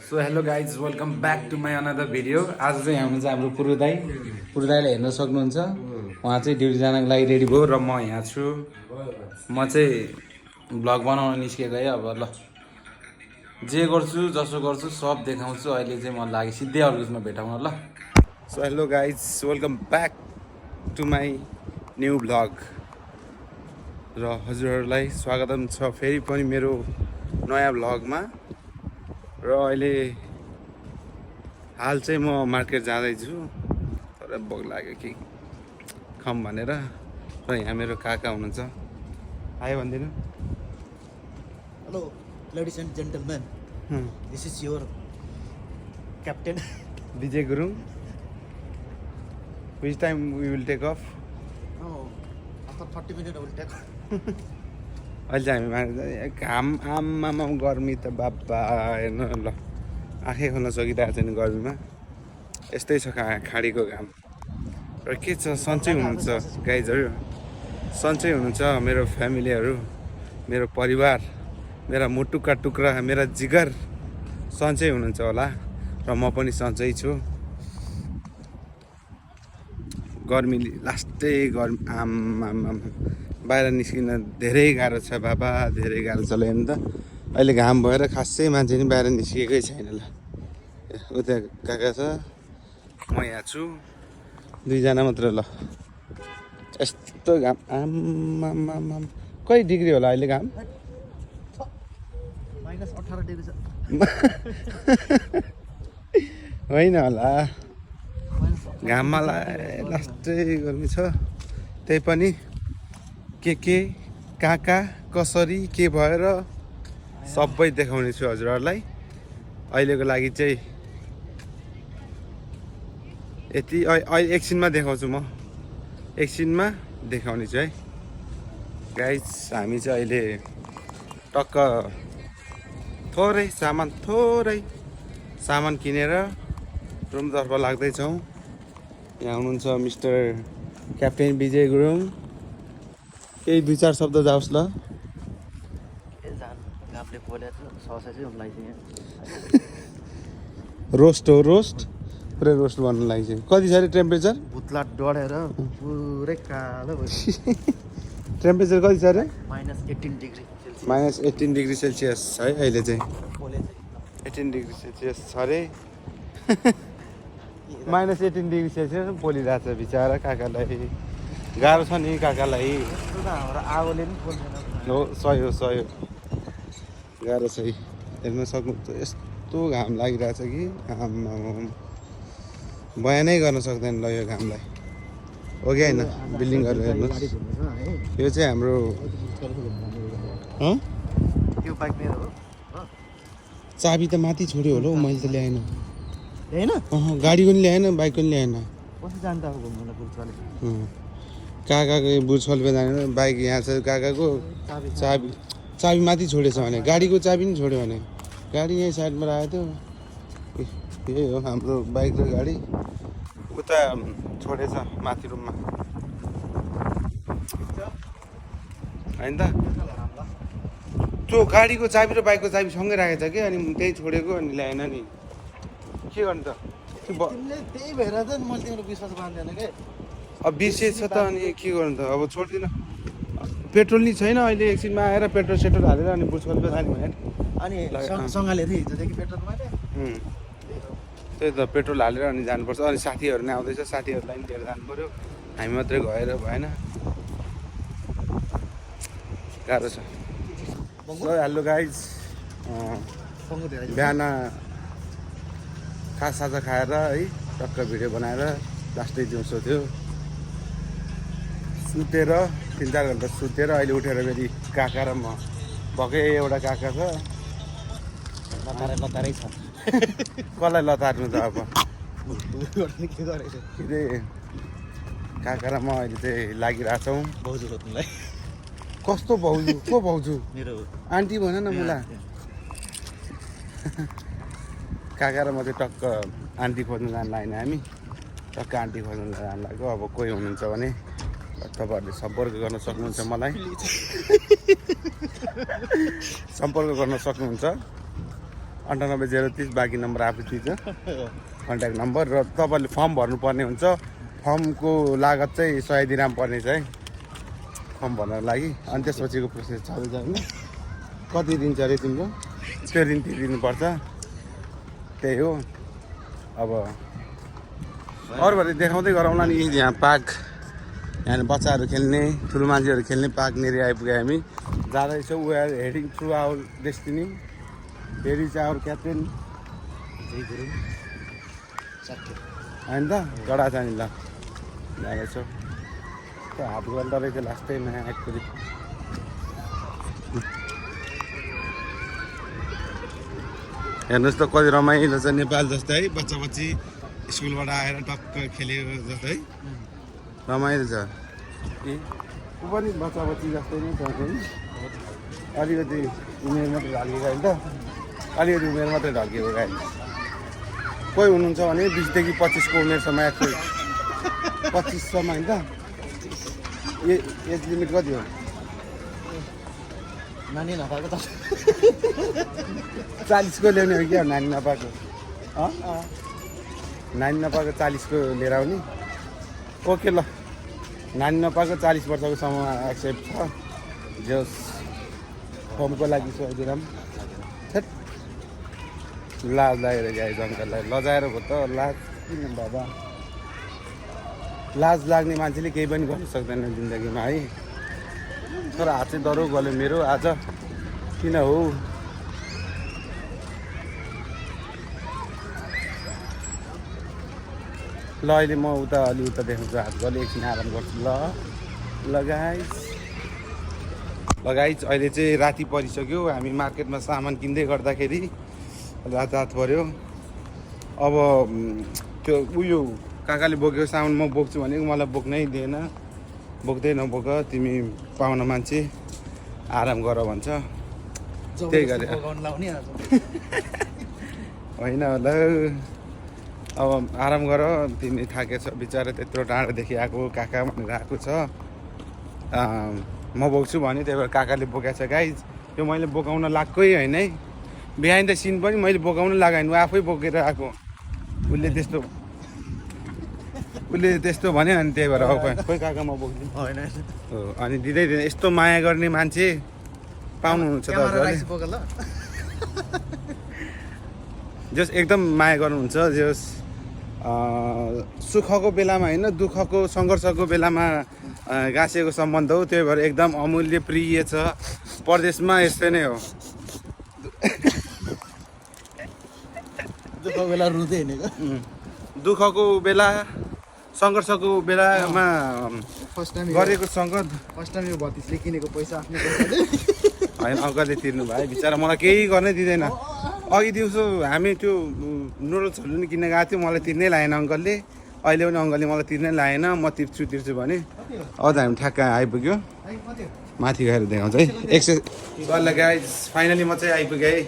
So hello guys welcome back to my another video. आज चाहिँ हुनुहुन्छ हाम्रो पुरु दाईलाई हेर्न सक्नुहुन्छ। उहाँ चाहिँ ड्युटी जानको लागि रेडी भयो र म यहाँ छु। म चाहिँ भ्लग बनाउन निस्केको है। अब ल जे गर्छु जसो गर्छु सब देखाउँछु। अहिले चाहिँ म लागि सिधै अर्गुसमा भेटाउन ल। So hello guys welcome back to my new vlog र हजुरहरूलाई स्वागतम छ फेरि पनि मेरो नयाँ भ्लगमा। र अहिले हाल चाहिँ म मार्केट जाँदैछु तर भोक लाग्यो कि खम भनेर। र यहाँ मेरो काका हुनुहुन्छ, आयो भनिदिनु। Hello, ladies and gentlemen. This is your captain. Vijay Gurung. Which time we will take off? Oh, after 30 minutes I will take. अहिले चाहिँ हामी घाम आमामा गर्मी त बाबा हेर्नु ल, आँखै खोल्न सकिरहेको छैन गर्मीमा। यस्तै छ खाडीको घाम। र के छ, सन्चै हुनुहुन्छ गाइजहरू? सन्चै हुनुहुन्छ मेरो फ्यामिलीहरू, मेरो परिवार, मेरा मुटुका टुक्रा, मेरा जिगर सन्चै हुनुहुन्छ होला। र म पनि सन्चै छु। गर्मी लास्टै गर्मी आमामा बाहिर निस्किन धेरै गाह्रो छ बाबा, धेरै गाह्रो छ। ल हेर्नु त अहिले घाम भएर खासै मान्छे नि बाहिर निस्किएकै छैन। ल उता काका छ, म यहाँ छु, दुईजना मात्र। ल यस्तो घाम आमामा कति डिग्री होला अहिले घाम? Minus 18 degree. होइन होला, घाममा लास्टै गर्मी छ। त्यही पनि के कहाँ कसरी के भएर सबै देखाउने छु हजुरहरूलाई। अहिलेको लागि चाहिँ यति। अहिले एकछिनमा देखाउँछु, म एकछिनमा देखाउने छु है गाइज। हामी चाहिँ अहिले टक्क थोरै सामान किनेर रुमतर्फ लाग्दैछौँ। यहाँ हुनुहुन्छ मिस्टर क्याप्टेन विजय गुरुङ। केही दुई चार शब्द जाओस् ल। रोस्ट हो, रोस्ट पुरै रोस्ट बन्नु लागि चाहिँ कति छ अरे टेम्परेचर? भुत्ला डढेर पुरै कालो भयो। टेम्परेचर कति छ अरे? -18 degree Celsius. -18 डिग्री सेल्सियस है अहिले चाहिँ। 18 डिग्री सेल्सियस छ अरे। -18 डिग्री सेल्सियस पोलिरहेको छ बिचरा काकालाई। गाह्रो छ नि काकालाई। हाम्रो आगोले पनि पोल्दैन। हो, सही हो, सही हो, गाह्रो छ। हेर्न सक्नुहुन्छ यस्तो घाम लागिरहेछ कि आम्मा बयानै गर्न सक्दैन ल यो घामलाई। हो कि होइन? बिल्डिङहरू हेर्नुहोस्। यो चाहिँ हाम्रो त्यो बाइक मेरो हो। चाबी त माथि छोड्यो होला हौ, मैले त ल्याएन। हैन? गाडीको नि ल्याएन, बाइकको नि ल्याएन। कसरी जान्छ अब घुम्न पुल्छले? काकाको बुर्सलमा जाने बाइक यहाँ छ। काकाको चाबी माथि छोडेछ भने, गाडीको चाबी नि छोड्यो भने। गाडी यहीँ साइडमा राखेको थियो। यही हो हाम्रो बाइक र गाडी। उता छोडेछ माथि रुममा, होइन त? त्यो गाडीको चाबी र बाइकको चाबी सँगै राखेको छ कि, अनि त्यही छोडेको अनि ल्याएन नि। के गर्नु त? तिमीले त्यही भएर त मैले तिम्रो विश्वास मान्दैन के। अब बिर्सेछ त अनि के गर्नु त? अब छोड्दिनँ। पेट्रोल नि छैन अहिले। एकछिनमा आएर पेट्रोल सेट्रोल हालेर अनि बुर्सकल जाने भने अनि सँगाले थिए हिजोदेखि पेट्रोल मैले। त्यही त, पेट्रोल हालेर अनि जानुपर्छ। अनि साथीहरू नै आउँदैछ, साथीहरूलाई पनि लिएर जानु पऱ्यो। हामी मात्रै गएर भएन, गाह्रो छ। हेलो गाइज, बिहान खाजा खाएर है टक्क भिडियो बनाएर लास्टै दिउँसो थियो। सुतेर 3-4 घन्टा सुतेर अहिले उठेर फेरि काका र म भएकै एउटा काका छ। लतारै छ। कसलाई लतार्नु त अब? के गरेको काका र म अहिले चाहिँ लागिरहेछौँ भाउजू खोज्नुलाई। कस्तो भाउजू? को भाउजू? मेरो आन्टी भन न मुला। काका र म चाहिँ टक्क आन्टी खोज्नु जानु लाग्यो हामी। टक्क आन्टी खोज्नु जानु लाग्यो। अब कोही हुनुहुन्छ भने तपाईँहरूले सम्पर्क गर्न सक्नुहुन्छ मलाई। सम्पर्क गर्न सक्नुहुन्छ। 9803 बाँकी नम्बर आफै दिन्छ कन्ट्याक्ट नम्बर। र तपाईँले फर्म भर्नुपर्ने हुन्छ। फर्मको लागत चाहिँ 100 दिराम पर्ने छ है फर्म भर्नको लागि। अनि त्यसपछिको प्रोसेस छँदैछ होइन। कति दिन्छ अरे तिम्रो त्यो दिन तिर्नुपर्छ त्यही हो। अब अरूभरि देखाउँदै गरौँला नि। यहाँ पार्क यहाँ बच्चाहरू खेल्ने ठुलो मान्छेहरू खेल्ने पार्कनेरि आइपुग्यो हामी। जाँदैछौँ we are heading through our destiny. Here is our captain होइन त कडा छ नि ल जाँदैछौँ। त्यो हात गर्दा रहेछ लास्टै नयाँ आइपुग्यो। हेर्नुहोस् त कति रमाइलो छ नेपाल जस्तै है। बच्चा बच्ची स्कुलबाट आएर टक्क खेलेको जस्तै है रमाइलो छ। ऊ पनि बच्चा बच्ची जस्तै नै छ नि। अलिकति उमेर मात्रै ढल्केको होइन त अलिकति उमेर मात्रै ढल्केको गाई। कोही हुनुहुन्छ भने 20 देखि 25 को उमेरसम्म 25 सम्म होइन त। एज लिमिट कति हो? नानी नपाएको त 40 को ल्याउने हो क्या नानी नपाएको? नानी नपाएको 40 को लिएर आउने। ओके ल नानी नपाएको 40 वर्षको सम्म एक्सेप्ट छ। जस फर्मको लागि सोधिदिराम लाज लागेर गाइज अङ्कललाई लजाएर भयो त। लाज किन बाबा लाज लाग्ने मान्छेले केही पनि गर्नु सक्दैन जिन्दगीमा है। तर हात चाहिँ डह्रो गल्यो मेरो आज किन हो। ल अहिले म उता अलि उता देखाउँछु हात गल्यो एकछिन आराम गर्छु। ल गाइज अहिले चाहिँ राति परिसक्यो। हामी मार्केटमा सामान किन्दै गर्दाखेरि रात पऱ्यो। अब त्यो उयो काकाले बोकेको सामान म बोक्छु भनेको मलाई बोक्नै दिएन। बोक्दै नबोक तिमी पाहुना मान्छे आराम गर भन्छ। त्यही गरेर होइन होला अब आराम गर तिमी थाकेछ बिचरा त्यत्रो टाढोदेखि आएको काका भनेर आएको छ। म बोक्छु भने त्यही भएर काकाले बोकाएको छ गाइज। त्यो मैले बोकाउन लागेकै होइन है। बिहाइन्ड द सिन पनि मैले बोकाउन लगाएन आफै बोकेर आएको। उसले त्यस्तो भन्यो अनि त्यही भएर अब खोइ काका म बोक्दिनँ होइन हो। अनि दिँदै यस्तो माया गर्ने मान्छे पाउनुहुन्छ त जस एकदम माया गर्नुहुन्छ। जस सुखको बेलामा होइन दुःखको सङ्घर्षको बेलामा गाँसेको सम्बन्ध हो। त्यही भएर एकदम अमूल्य प्रिय छ। परदेशमा यस्तै नै हो। दुःखको बेला रुँदै हिँडेको दुःखको बेला सङ्घर्षको बेलामा फर्स्ट टाइम फर्स्ट टाइम यो भतिजले किनेको पैसा आफ्नो पैसाले होइन अङ्कलले तिर्नु भयो बिचरा मलाई केही गर्नै दिँदैन। अघि दिउँसो हामी त्यो नुडल्सहरू पनि किन्न गएको थियो मलाई तिर्नै लागेन अङ्कलले। अहिले पनि अङ्कलले मलाई तिर्नै लागेन। म तिर्छु भने अझ हामी ठ्याक्क आइपुग्यो। माथि गएर देखाउँछ है एक्सेस गर्ला गाइज। फाइनली म चाहिँ आइपुगेँ है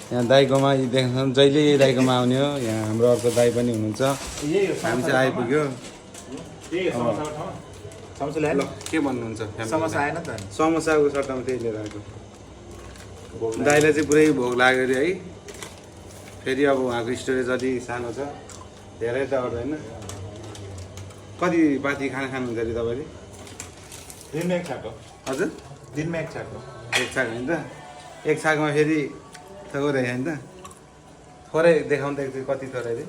यहाँ दाइकोमा। देखाउँछ जहिले यही दाइकोमा आउने हो। यहाँ हाम्रो अर्को दाइ पनि हुनुहुन्छ। हामी चाहिँ आइपुग्यो। ल के भन्नुहुन्छ? समस्या आएन त समोसाको सट्टामा त्यही लिएर आएको। दाइलाई चाहिँ पुरै भोक लाग्यो अरे है। फेरि अब उहाँको स्टोरेज अलि सानो छ धेरै त गर्दैन। कति पाती खाना खानुहुन्छ अरे तपाईँले? दिनमा एक छाक हो। हजुर दिनमा एक छाक हो। एक छाक होइन त एक छाकमा फेरि थोरै होइन त थोरै देखाउनु त एकचोटि कति थोरै अरे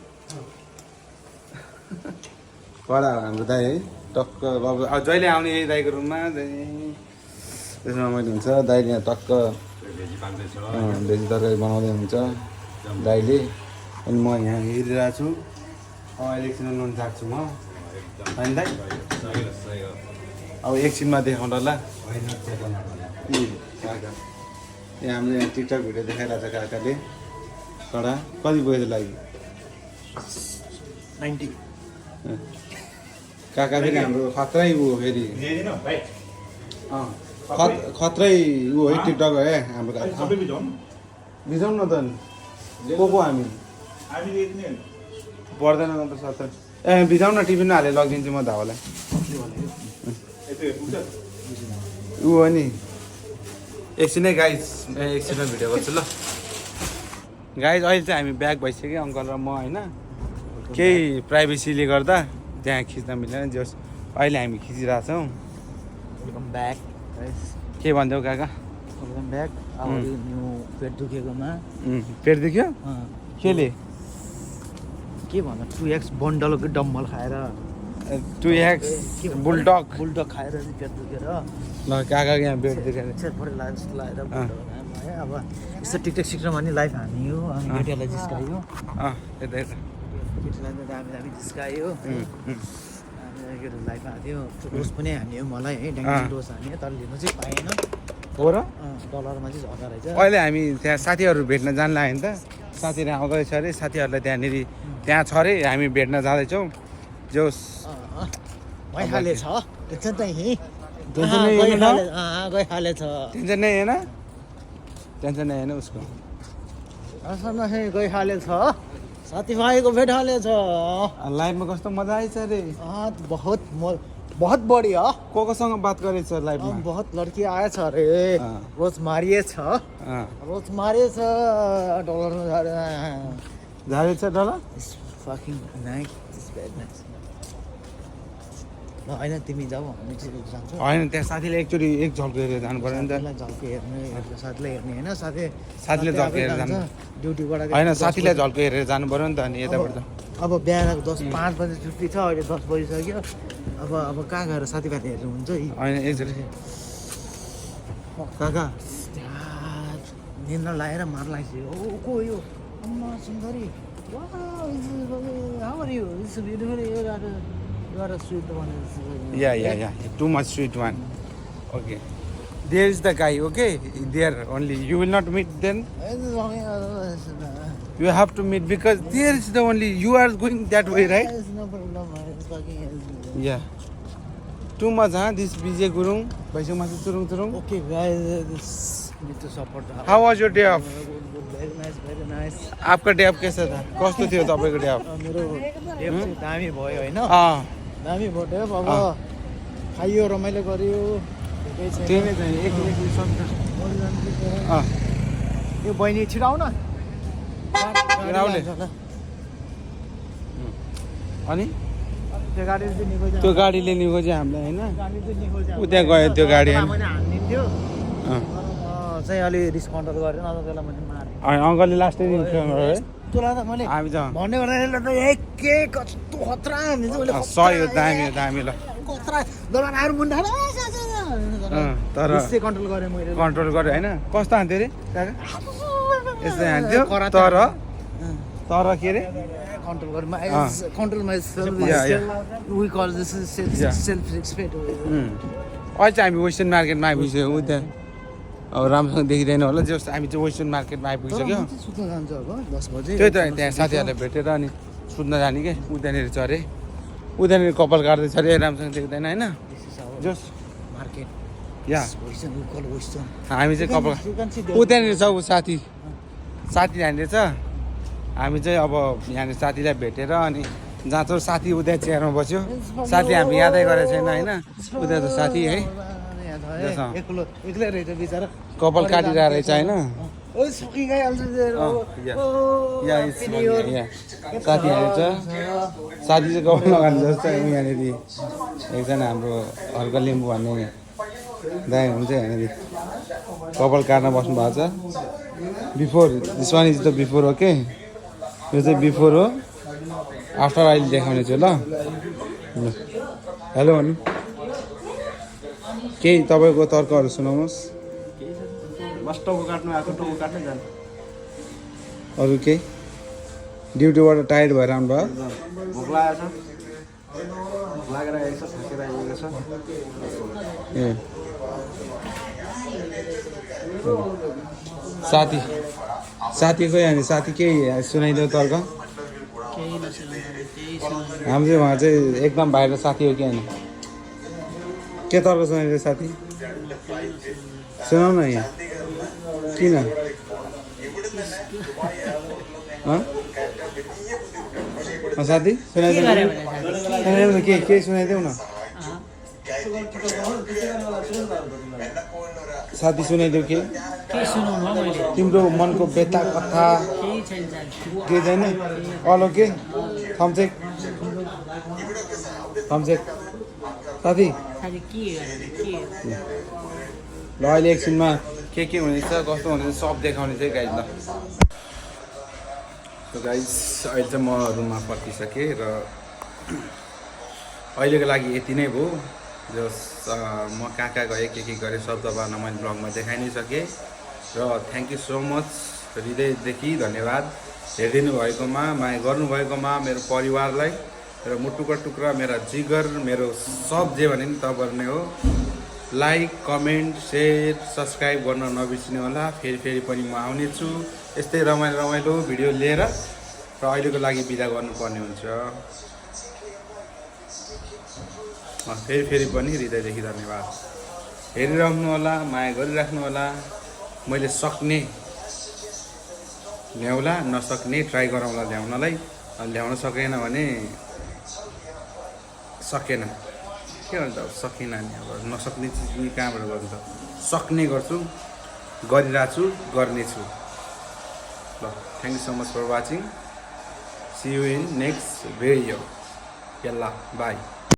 कडा हो हाम्रो दाइ है। टक्क अब जहिले आउने यही दाइको रुममा त्यसमा मैले हुन्छ। दाइले यहाँ टक्क भेजी तरकारी बनाउँदै हुन्छ दाइले। अनि म यहाँ हेरिरहेको छु। एकछिन नुन चाख्छु म होइन दाइ। अब एकछिनमा देखाउँदा ल काका यहाँ हामीले यहाँ टिकटक भिडियो देखाइरहेको छ काकाले। कडा कति बजी लागि 90 काका फेरि हाम्रो खत्रै ऊ फेरि खत्रै ऊ है टिकटक है हाम्रो काका। बिजाउँ न त को हामी पर्दैन न त सत्तर बिजाउँ न टिफिन हालेर लगिदिन्छु म धावालाई। ऊ हो नि एकछिनै गाइस एकछिनमा भिडियो गर्छु ल। गाइज अहिले चाहिँ हामी ब्याक भइसक्यो अङ्कल र म होइन केही प्राइभेसीले गर्दा त्यहाँ खिच्न मिलेन जस अहिले हामी खिचिरहेछौँ वेलकम ब्याक के भनिदेऊ काका वेलकम ब्याक अब यो न्यू पेट दुखेकोमा पेट दुख्यो केले के भन्नु 2x बन्डलको डम्बल खाएर 2x बुलडग खाएर चाहिँ पेट दुखेर ल काका यहाँ पेट दुखेर सेटपट्टि लाएर जस्तो लागेर है अब यस्तो टिकटक सिक्नमा नि लाइफ हानियो अनि केटीहरूलाई जिस्कायो यता यता केटीलाई त दामी दामी जिस्कायो केटीहरू लाइफ हान्यो डोज पनि हान्यो मलाई है ड्याङ्गिङ डोज हान्यो तर लिनु चाहिँ पाएन हो र डलरमा चाहिँ झर्दा रहेछ अहिले हामी त्यहाँ साथीहरू भेट्न जान लाग्यो नि त साथीहरू आउँदैछ अरे साथीहरूलाई त्यहाँनिर त्यहाँ छ अरे हामी भेट्न जाँदैछौँ जोस भइहालेछ टेन्सन चाहिँ टेन्सन नै होइन गइहालेछ टेन्सन नै होइन टेन्सन नै होइन उसको गइहालेछ साथीभाइको भेट हालेछ लाइफमा कस्तो मजा आएछ अरे बहुत बढिया कोसँग बात गरेछ लाइफमा बहुत लड्की आएछ अरे रोज मारिएछ डलरमा झारेछ डल होइन तिमी जाऊ हामी चाहिँ जान्छौँ होइन त्यहाँ साथीले एकचोटि एक झल्को हेरेर जानु पर्यो नि त झल्को हेर्ने साथीलाई हेर्ने होइन साथीले झल्को हेरेर जानु ड्युटीबाट होइन साथीलाई झल्को हेरेर जानु पर्यो नि त अनि यताबाट अब बिहान 5 बजे छुट्टी छ अहिले 10 बजिसक्यो अब कहाँ गएर साथीभाइ हेर्नु हुन्छ होइन एकचोटि काका निन्द्रा लगाएर मार लाग्छ को यो अम्मा सुन्दरी how are you it's beautiful You are a sweet one. Yeah. Too much sweet one. Okay. There is the guy, okay? There only. You will not meet then? You have to meet because there is the only. You are going that way, right? No problem. Yeah. Too much, huh? This BJ Gurung. Okay, guys. This need to support. How was your day off? Very nice. आपका day of कैसा था? कस्तो थियो तपाईको day of? मेरो day of चाहिँ दामी भयो हैन? दामी भयो अब खाइयो रमाइलो गरियो त्यही नै चाहिँ एक सक्छ यो बहिनी छिराउ न राउले अनि त्यो गाडीले चाहिँ निको त्यो गाडीले निको चाहिँ हामीलाई हैन गाडी चाहिँ निको चाहिँ उता गयो त्यो गाडी हैन मैले हान्दिन्थ्यो चाहिँ अलि डिस्काउन्ट गरेन अब त्यसलाई मैले मारे अङ्कलले लास्टै दिन है तँलाई त मैले हामी त भन्ने गर्दा त एक कस्तो खतरा हुन्छ मैले सही दामी ल खतरा दबाएर मुन्डा तर त्यसै कन्ट्रोल गरे मैले कन्ट्रोल गरे हैन कस्तो हान्थ्यो रे काका यस्तै हान्थ्यो तर के रे कन्ट्रोल गरे control myself we call this self respect अहिले चाहिँ हामी वेस्टर्न मार्केटमा आइपुग्यो उता अब राम्रोसँग देखिँदैन होला जस हामी चाहिँ वेस्टर्न मार्केटमा आइपुगिसक्यो सुत्न जान्छ अब 10 बजे त्यही त त्यहाँ साथीहरूलाई भेटेर अनि सुत्न जाने के उतानिर छ अरे उतानिर कपाल काट्दैछ अरे राम्रोसँग देख्दैन होइन जस मार्केट या वेस्टर्न हामी चाहिँ कपाल उतानिर छ ऊ साथी यहाँनिर छ हामी चाहिँ अब यहाँनिर साथीलाई भेटेर अनि जाँचो साथी उता चेयरमा बस्यो साथी हामी यादै गरेको छैन होइन उता त साथी है एक्लै रहेछ बिचरा कपाल काटिरहेको रहेछ होइन साथी यहाँनिर छ साथी चाहिँ कपाल लगाउने जस्तो यहाँनिर एकजना हाम्रो हर्का लिम्बू भन्ने दाइ हुन्छ यहाँनिर कपाल काट्न बस्नु भएको छ before this one is the before okay यो चाहिँ बिफोर हो आफ्टर अहिले देखाउने छु ल हेलो भन्नु केही तपाईँको तर्कहरू सुनाउनुहोस् अरू केही ड्युटीबाट टायर्ड भएर आउनुभयो ए साथीको यहाँ साथी केही सुनाइदेऊ तर्क हाम्रो चाहिँ उहाँ चाहिँ एकदम बाहिर साथी हो कि होइन के तर्क सुनाइदियो साथी सुनाउ न यहाँ किन साथी सुनाइदेऊ न के सुनाइदेऊ न साथी सुनाइदेऊ के तिम्रो मनको व्यथा कथा केही छैन अल ओके थम्चेक थम्चेक साथी ल अहिले एकछिनमा के हुनेछ कस्तो हुनेछ सब देखाउने चाहिँ गाइज ल गाइज अहिले चाहिँ म रुममा फर्किसकेँ र अहिलेको लागि यति नै भयो जस म कहाँ कहाँ गएँ के गरेँ सब तपाईँहरूलाई मैले ब्लगमा देखाइ नै सकेँ र थ्याङ्क यू सो मच हृदयदेखि धन्यवाद हेरिदिनु भएकोमा माया गर्नुभएकोमा मेरो परिवारलाई र मुटुका टुक्रा मेरा जिगर मेरो सब जे भने नि तपाईँहरू नै हो लाइक कमेन्ट सेयर सब्सक्राइब गर्न नबिर्सिनु होला फेरि पनि म आउनेछु यस्तै रमाइलो भिडियो लिएर र अहिलेको लागि बिदा गर्नुपर्ने हुन्छ फेरि पनि हृदयदेखि धन्यवाद हेरिराख्नु होला माया गरिराख्नु होला मैले सक्ने ल्याउला नसक्ने ट्राई गरौँला ल्याउनलाई ल्याउन सकेन भने सकेन के भन्छ अब सकिन नि अब नसक्ने चिज नि कहाँबाट गर्नु त सक्ने गर्छु गरिरहेको छु गर्नेछु ल thank you so much for watching see you in next video यल्ला बाई